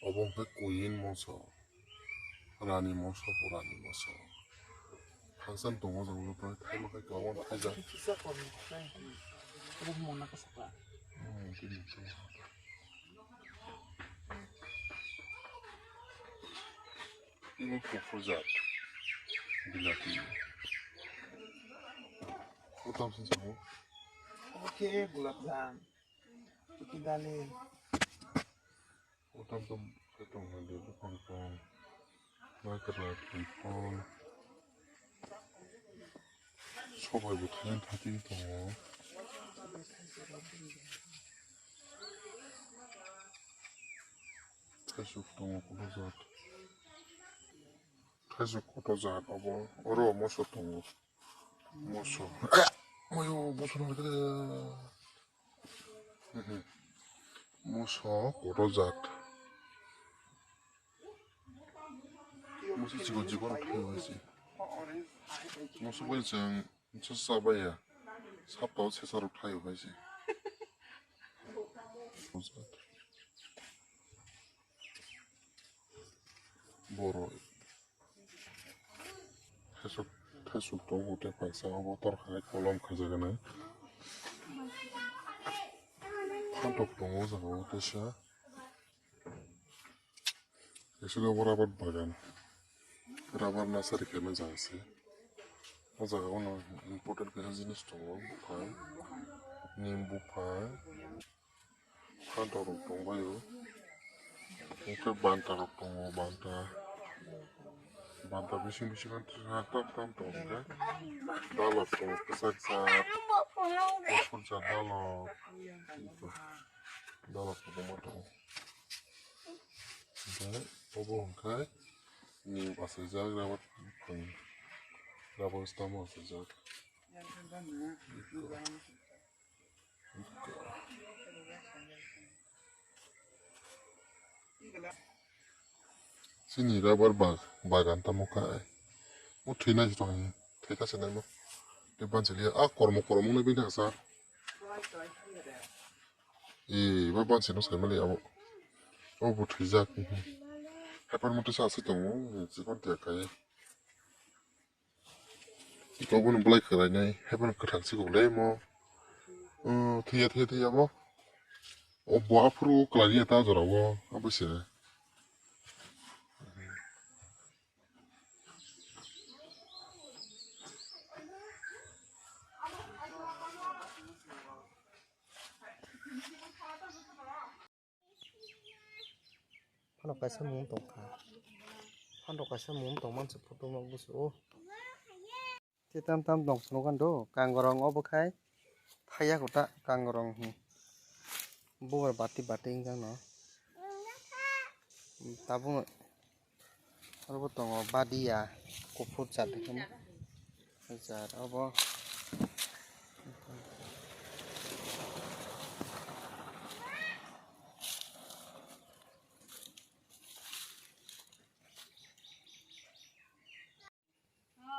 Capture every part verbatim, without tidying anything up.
Obo hwnkhe queen moso, rani moso, purani moso. Function tongo jang joto thaima khai kwbangma thaijak. Kisa kom khai. Obo mona kasa ka. Hmm, tini to. Ini kufur jat. Bilati. Utam sing sango. Oke, gulab jam. Tiki dali. Utam tum, utam handi, utam tum. Mai kara tum tum. Sobai bo thani thani tongo. Thaisuk tongo kotor jat. Thaisuk kotor jat obo. Oro moso tongo. Moso. Moyo, moso no kede. Moso kotor jat. Moso chikon chikon thai hai se. Moso bai chang. Nsa sa baya. Saptao sesa rok thaio hai se. Boro. Thesok, thesok tongo tei paksa obo tor khai kolom khajagani. Phantok tongo o jaga o kaisa. Actually, obo rubber bagan, rubber nursery khaima jaga se. O jaga o no important kaisa jinis tongo, buphang, nim buphang, phantok rok tongbaio. Hwnkhe banta rok tongo, banta, banta bising bising tam tam tongo hwnkhe. Dalok tongo kwchak kwchak, kufur jak dalok, dalok kwbangma tongo. Omo hwnkhe nim achaijak, rubber, rubber stamp o achaijak. Chini rubber bag-, bagan tamo kha. O thwinai se tongwi, thwikha se naima. Tei banchiliya, a kormo kormo wngwi bini thangsa. Ee, ba bansi no saimali abo. Obo thwijak. Haiphar muti sa se tongo, chikon tiya khai. Iko bono belai kwlainai, haiphano kwthang chikon le mo. Oh, thwiya, thwiya, thwiya bo. O bo aphuru kwlainai ta jora o, abo se. Phano kaisa mung tongkha. Phano kaisa mung tongmani se photo no buso. Tei tam tam tong phunukgo do, kangrong obo khai thaiya kota kangrong hi. Bubar bati bati wngkha no. Tabuk oro bo tongo badia kuphur jat hinwi jat obo.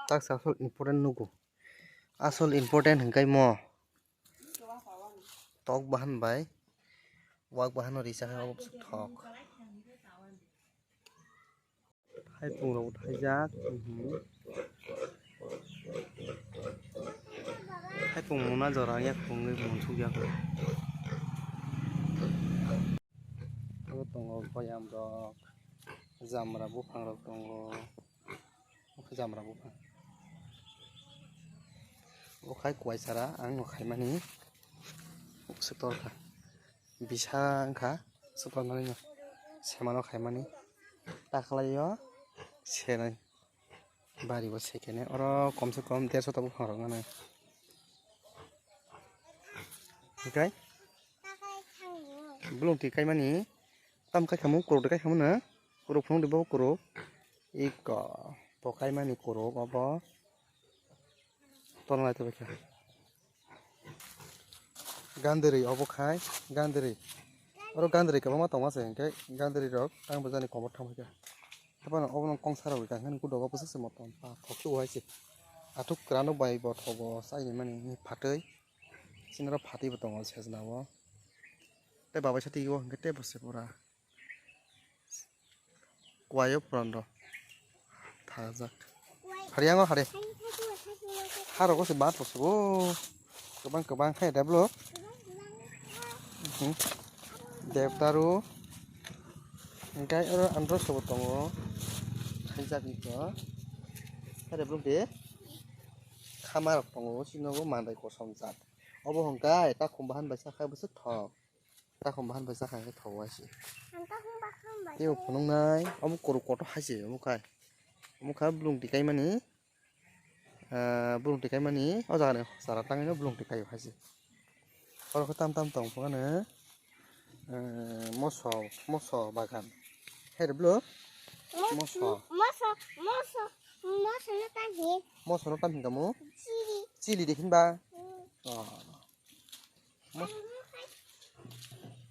Taksa asol important nugo. Asol important hwnkhe mo tok bahan bai wak bahan no risa hai obo thok. Hai pungrok thaijak. Hai pung muna jora yak pungwi munsuk yak. Abo tongo koyam rok, jamra buphang rok tongo. Jamra buphang. Bo khai kuai sara ang no khaimani. Setor kha. Bisa wngkha setor mani no. Semano khaimani. Takhwlai o senai. Bari bo sekene. Oro komse kom derso ta buphang rok nana. Hikai. Bulung twi kaimani. Tam kaikhamu, kuruk de kaikhamu na. Kuruk phunuk de bo kuruk. Iko. Bo kaimani kuruk obo. Tono nai tongbaikha. Gandri obo khai, gandri. Oro gandri kwbangma tongma se hinkhe gandri rok tang bwjani komor thangbaikha. Haphano obono kongsa rok rwkha hinkhe kudogo bwswk se motom pa thok se uhai se. Athuk kwrwngno bai bo thogo chainimani phatwi. Chini oro phatwi bo tongo sejna o. Tei babaisa twi o hinkhe teibo se pura. Kuaio puran rok. Thajak. Hari yango hari. Harok se bat rok se bo. Kwbang kwbang khai deblo. Mhm. Debdaru. Hingkai oro andro sobo tongo. Khaijak ni to. Hai deblo de. Khama rok tongo. Sinogo mandai kosom jat. Obo hingkai ta khum bahan bai sa khai bwswk thok. Takhum bahan bai sakha khe thogo hai se. Ang takhum bahan bai. Tei phunuk nai, omo kuru kotor hai se, omo khai. Omo khai blung tikai mani, ah, blung tikai mani, o jaga ni sara tangwi no blung tikai hai se. Oro khe tam tam tong phano, ah, moso, moso bagan. Hai re blo? Moso. Moso, moso, moso no tam hi. Moso no tam hi kamo? Chili. Chili de hin ba? Hmm. Oh.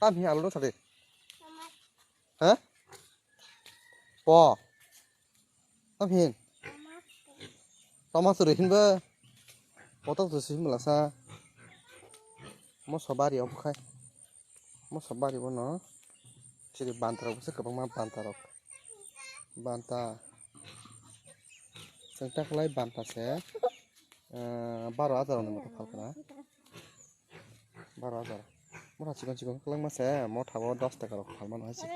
Tam hi alu no sade. Ha? Po. Tam hin. Tama suri hin ba. Potok tu sim lasa. Moso bari obo khai. Moso bari bono. Chiri banta rok bwswk kwbangma banta rok. Banta. Chwng taklai banta se. Ah, baro hajar ni moto phalkha na. Baro hajar. Motha chikon chikon kwlangma se, motha o dos taka rok phalmano hai se.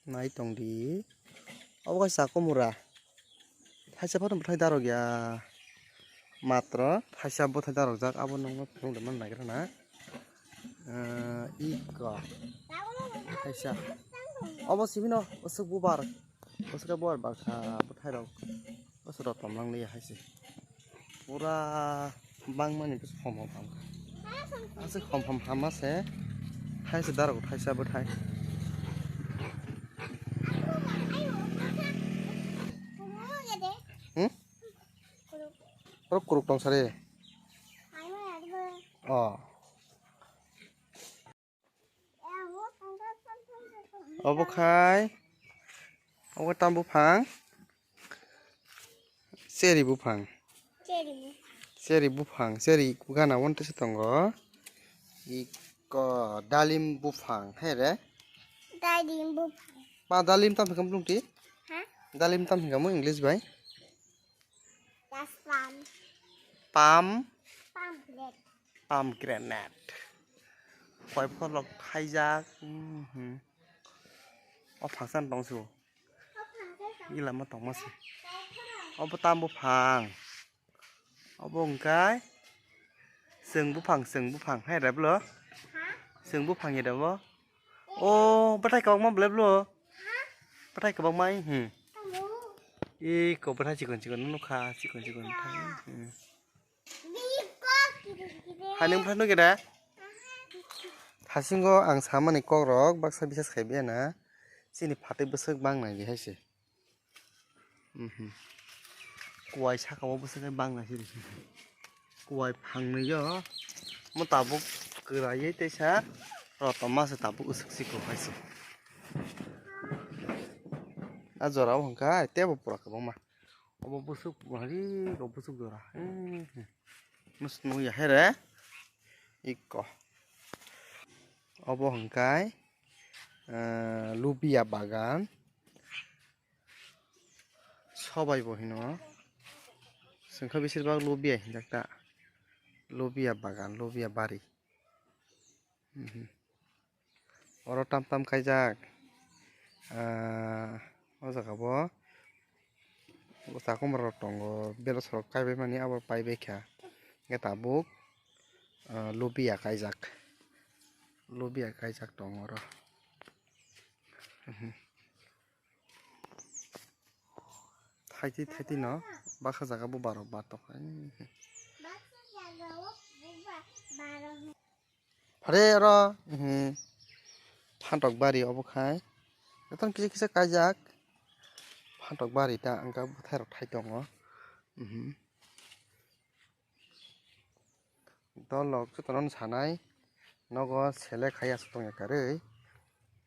Nai tong di. Obo kaisa kumura. Thaisa photo bwthai darok ya. Matro thaisa bwthai darok jak, abo nungno phunuk de man nagira na. Ah, iko. Thaisa. Obo sibino, osuk bubar. Osuk bubar barkha bwthai rok. Osuk rok tomlang liya hai se. Pura bangmani bwswk hom hom hamkha. Aswk hom hom hama se. Thaisa darok thaisa bwthai. Hmm? Oro kuruk tong sari. Oh. Obo khai. Obo tam buphang. Cheri buphang. Cheri buphang. Cheri buphang. Cheri gana won tese tongo. Iko dalim buphang. Hai re. Dalim buphang. Ma dalim tam hingam lungti? Ha? Dalim tam hingam English bai? Das pam. Pam. Pam grenade. Pam grenade. Koi pholok khaijak. Mhm. O phangsan tong su. O phangsan tong. Gila ma tong ma se. Obo tam buphang. Obo hwnkhe. Chwng buphang, chwng buphang. Hai reblo. Ha? Chwng buphang ya debo. O, bwthai kwbangma belai blo. Bwthai kwbangma, hmm. Iko bwthai chikon chikon nukha, chikon chikon bwthai. Hmm. Hai nwng bwthai nukya da? Hasingo ang samani kokrok baksa bisas khai biyana. Chini phatwi bwswk bang nai di hai se. Mhm. Kuwai saka o bwswk khe bang nai se. Kuwai phangnwi o. Mo tabuk kwraiwi teisa rotoma se tabuk usuk siko hai se. A jora o hwnkha tebo pura kwbangma. Obo bwswk hari rok bwswk jora. Mhm. Nus nung ya here. Iko. Obo hwnkhe, eh, lubia bagan. Sobai bo hino. Chwngkha bisir bak lubia hinjak ta. Lubia bagan, lubia bari. Mhm. Oro tam tam kaijak. Ah, o jaga bo. Bo chakhumra rok tongo. Beros rok kaibai mani abo paibai kha. Hwnkhe tabuk, ah, lubia kaijak. Lubia kaijak tongo oro. Mhm. Thaitwi thaitwi no baksa jaga bo barok batok. Phare oro, mhm, phantok bari obo khai. Jotono kisa kisa kaijak. Phantok bari ta wngkha bwthai rok thai tongo. Mhm. Dolok jotono sanai nogo selek hai aswk tongya kwrwi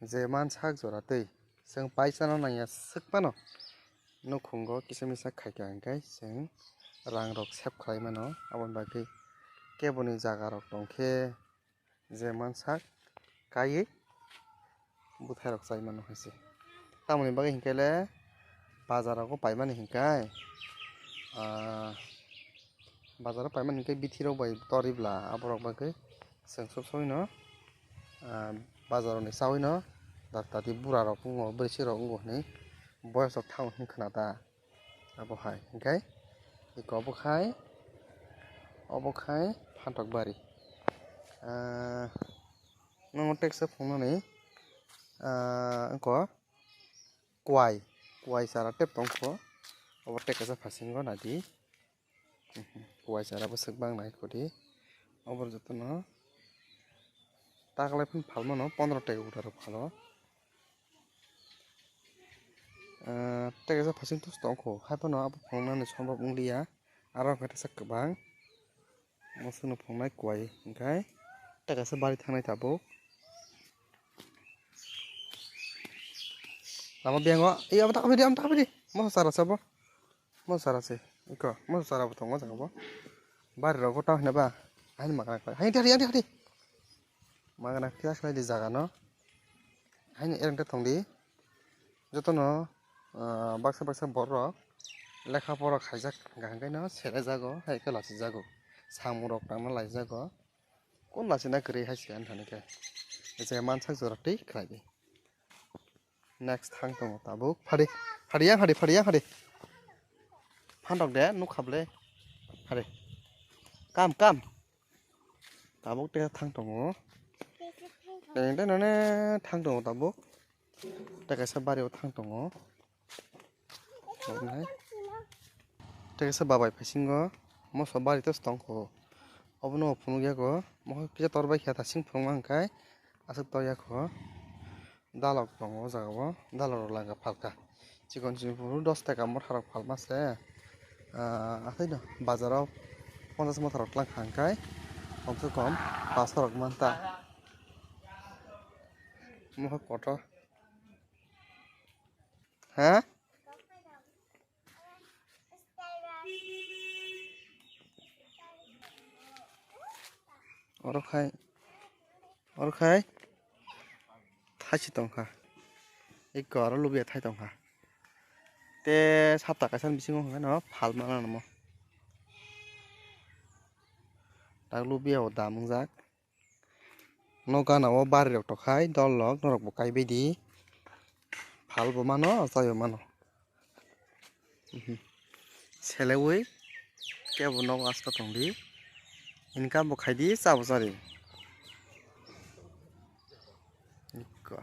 je mansak jora twi chwng paisano nangya swk phano nukhungo kisa misa khaikha hwnkhe chwng rangrok save khlai mano aboni bagwi keboni jagarok tongkhe je mansak kaiwi bwthairok chai mano hai se. Tamoni bagwi hinkhe le bazar rogo paimani hinkhai, ah, bazar o paimani hinkhai bithi rok bai torwi bla, aborok bagwi chwng sop sopwi no, ah, bazar rok ni chawi no dakti dakti bura rok wngo, bwrwi swi rok wngo hinwi boyas rok thango hinwi khna ta. Abo hai, hinkhe eko obo khai, obo khai phantok bari. Ah, nono teksa phungnani, ah, wngkha kwai, kwai chara tep tongkho, obo teksa phasingo nadi. Kwai chara bwswk bang nai khodi, obo jotono taklai phano phalmano pondro teka utharo phalo. Ah, tei kaisa phasing tus tongkho, hai phano abo phunuknani sombab wngliya, aro hwnkhe teisa kwbang mosokno phunuknai kwai hwnkhe tei kaisa bari thangnai tabuk. Lama biyango, ei abo tak pidi, abo tak pidi, moso chara se abo, moso chara se, iko, moso chara bo tongo jaga bo, bari rogo tamo hwnba, haini magana khlai, haini tari, haini tari. Magana khe khlai di jaga no. Haino ereng tongdi. Jotono, ah, baksa baksa borok lekha pora khaijak hwnkha hwnkhe no sere jago, hai khe lachi jago. Samung rok tangna lai jago. Kun lachi na kwrwi hai se ani thani khe. Je mansak jora twi khlai di. Next thang tongo tabuk. Phadi, phadi yang phadi, phadi yang phadi. Phantok de, nuk khable. Phadi. Kam, kam. Tabuk tei thang tongo. Tei tei nane thang tongo tabuk. Tei kaisa bari o thang tongo. Tei kaisa babai phasingo. Moso bari tos tongkho. Obono phunuk yago. Mokhe kisa tor bai khe ta sing phunuk ma hwnkhe aswk tor yakho. Dalok tongo o jaga o, dalok rok langa phalka. Chikon chikon phuru dos taka motha rok phalma se, ah, haino bazar o ponchas motha rok twlang kha hwnkhe kom se kom paso rok manta. Mokhe kotor. Ha? Oro khai, oro khai thachi tongkha. Eko aro lubiya thai tongkha. Te sapta kaisa bisingo hwnkheno phalmano. Tak lubiya o dam wngjak. No gana o bari rok tokhai dol rok norok bo kaibai di. Phal bo mano, chai bo mano. Mhm. Selewi kebo nogo aska tongdi. Income bo khaidi, cha bo chari. Ikko.